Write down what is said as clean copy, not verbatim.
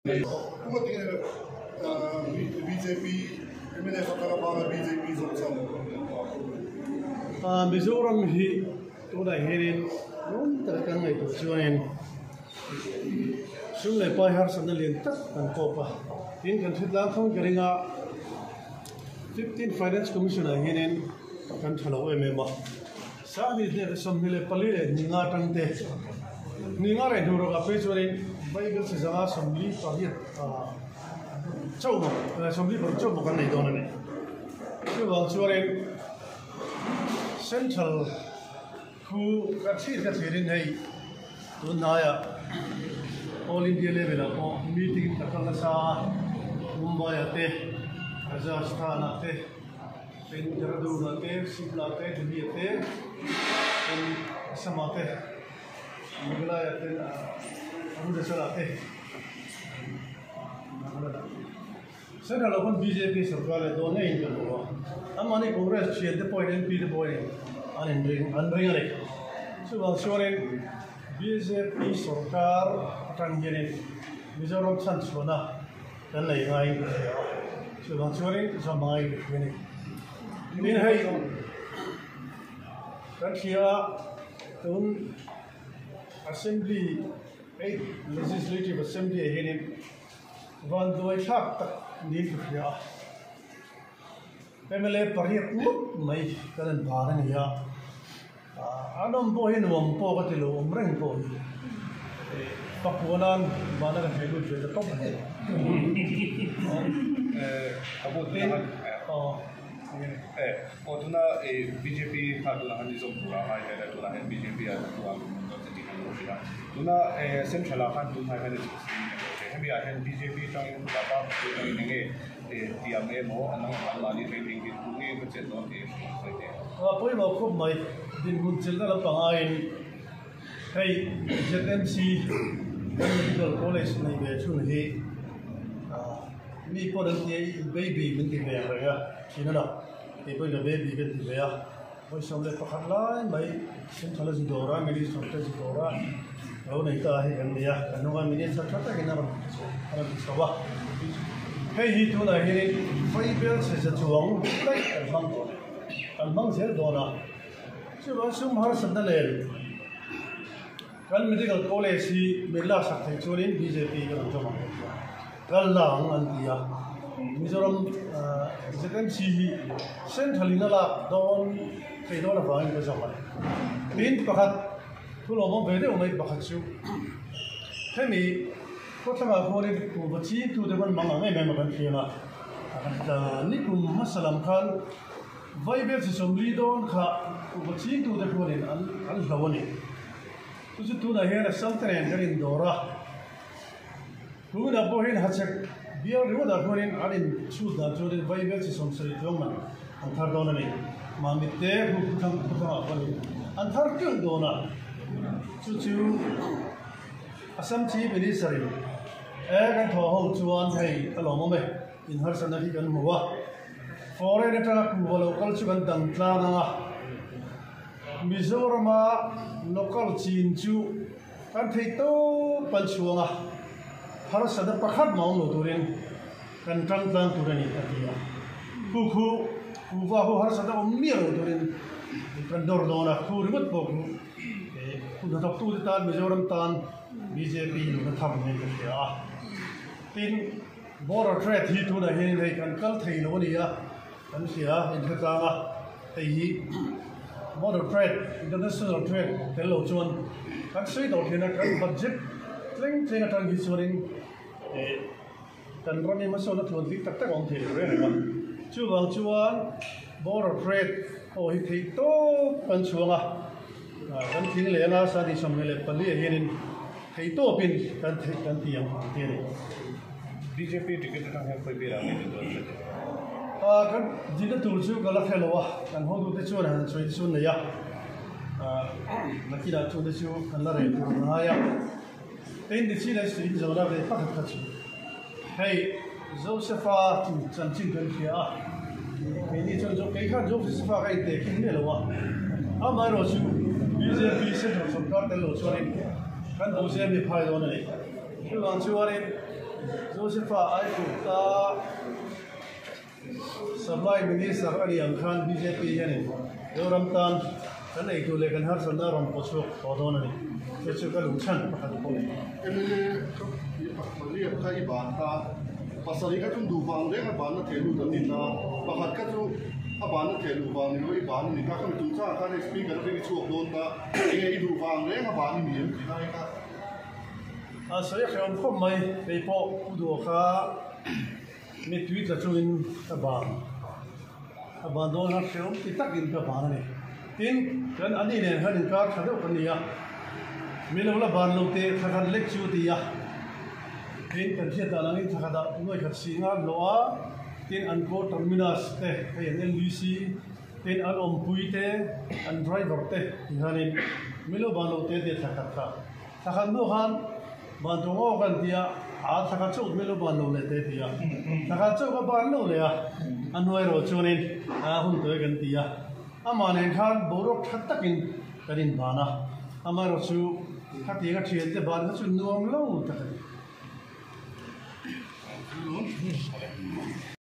Kuma tinge bjp mnf atanga banga bjp zawk chuan Mizoram hi tunah hianin ngun taka kan ngaihtuah chuanin sum leh pai harsatna lian tak kan tawp a, tin kan thutlang thang ka ring a, 15 Finance Commission ah hianin kan tha lo em em a, 2024 leh ni nga atang te ni nga leh hnu rawkah phei chuanin Bible chi zanga 48 chauh maw 46 chauh maw kan nei dawn a ni. Chuvang chuanin Central khu ka thlir ka thlirin hei tunhnaiah All India level ah pawh meeting ka kal nasa a, Mumbai ah te, Rajasthan ah te, Tin, Dehradun-ah te, Shimla te, Delhi-ah te, tin Assam-ah te, Meghalaya te, Arunachal-ah te, Nagaland-ah te. Central ah khawn bjp sarkar leh dawn ngeiin kan hmu a, anmahni Congress thiante pawhin MP te pawhin an inring an ring a ni. Chuvang chuanin bjp sarkar atang hianin Mizoram chhanchhuahna Kan nei ngaiin ka hria a, chuvang chuanin zawm ngaiin ka hria a ni. Tin hei kan hria a, tun Assembly, Eighth Legislative Assembly ah hianin vanduai thlak tak niin ka hria a. Mla pariat ngawt mai kan han ban a ni a. An awm pawh hi nuam pawh ka ti lo, awm reng pawh hi pakua nan vana kan thei lut ve ta tawp mai. Aw tuna bjp kha tuna han i zawm tur a ngai hian tuna hian bjp ah tuna an lo hrilh a, tuna central ah khan tun hnai hian hemi ah hian bjp atangin khutah atangin enge Tiang emaw an ang anmahni training hi tu nge ka chet dawn tih a sawi teh. A pawimawh khawp mai, dinhmun chelhna lam pangaiin hei ZMC kan Medical College nei ve thun hi mi pawh an tia i baby min ti ve ang reng a, thin a la, kei pawhin ka baby ka ti ve a, vawi 11 lai mai Central a zu dawr a, Minister te zu dawr a lo nei ta hi kan ni a, kan hnunga Minister tha takin a rawn a rawn ti chho a. Hei hi tunah hianin Vaibel chhe za chuang daih kan hmang tawh a ni, kan hmang zel dawn a. Chuvang sum harsatna nen kan Medical College hi min laksak theih chuanin bjp kan rawn zawm ang kal la ang an ti a. Mizoram ZMC hi Central in a lak dawn theih dawn avangin ka zawm a ni. Tin pakhat thu lawmawm ve deuh mai pakhat chu hemi khawthlangah khuanin kuhva chingtute hman mang ang em em a kan hriang a, nikum hmasa lam khan Vaibel chi 40 dawn kha kuhva chingtute khuanin an hlo a ni. Chu chu tunah hian Assam te nen kan indawr a. Tunah pawh hian Hachhek bial ringawtah khuanin an inchhut dan chuanin Vaibel chi 70 chuang man an thar dawn a ni. Mamit te hu khuthang khuthangah pawhin an thar teuh dawn a. Chu chu Assam Chief Minister in e kan thawh ho chuan hei a lawmawm e, inharsatna hi kan hmu a. Foreign atanga kuhva lo kal chu kan dang tlang ang a. Mizorama local chin chu Kan theih tawp kan chhuang a, harsatna pakhat mah awm lo turin kan tang tlang tur a ni, a ti a. Khu khu kuhva ho harsatna awm miah lo turin kan dawr dawn a, khu ringawt pawh khu hnathawktute tan Mizoram tan bjp nuna tham niin ka hria a. Tin, border trade hi tunah hianin hei kan kal thei lo a ni a. Kan hria inhre tlang a, hei hi border trade, international trade tel lo chuan kan sawi tawh thin a, kan budget tleng tleng atang hi chuanin eh kan ram hi hmasawnna thuan dik tak tak a awm thei lo reng reng a. Chuvang chuan border trade pawh hi theih tawp kan chhuang a, kan thing leh anga sadi 24 ah hianin theih tawpin kan theih kan ti ang ang ti a ni. Bjp ticket atang hian khawi bial ah nge din dawn hre teh? Kan dinna tur chu ka la hre lo a, kan hotute chuan han sawi te chu an nei a, nakinah chu te chu kan la rel tur an ngai a. Tin ti leh suin zawhna ve pakhat kha chu hei Josepha chanchin kan hria a, keini chuan kei khan Josepha ka intehkhin miah lo a, amaherawh chu bjp central sorkar tel lo chuanin kan duhzia mi phai dawn a ni. Chuvang chuanin. Josepha Aigupta Supply Minister a nih ang khan bjp hianin Zoram tan kan eitur leh kan harsatna a rawn pawh chhuak tawh dawn a ni. Chu chu ka lungchhan pakhat pawh a ni. Mla ka pariat kha i ban ta, pasarih kha chu duh vang reng a banna theh lut an ni ta, pakhat kha chu a banna theh luh vang ni lo i ban a ni ta, khami chungchangah khan hei speaker atangin i chhuak dawn ta, enge i duh vang reng a ban i ni em tih lai kha. A sawi a hrehawm khawp mai, kei pawh Pu Duha kha Mittui tla chungin ka ban, ka ban dawn khan hrehawm ti takin ka ban a ni. Tin, kan ani nen khan inkar tha deuh kan ni a, min lo la ban lo teh thla khat lek chu a ti a. Tin, kan hriat dan angin thla khatah nuai khat si nga an hlawh a, tin an kaw terminus te, hei an LDC, tin an awmpui te, an driver te ti khanin min lo ban lo teh a ti a thla khat kha. Thla khat hnu khan ban tur ngaw kan ti a, a thla khat chauh hmel u ban lo leh te ti a, thla khat chauh ka ban lo leh a, a hnuai erawh chuanin a hun tawi kan ti a, amah nen khan boruak tha takin kan inban a, amaherawh chu khatiang a thiante ban kha chu nuam lo tak a ni.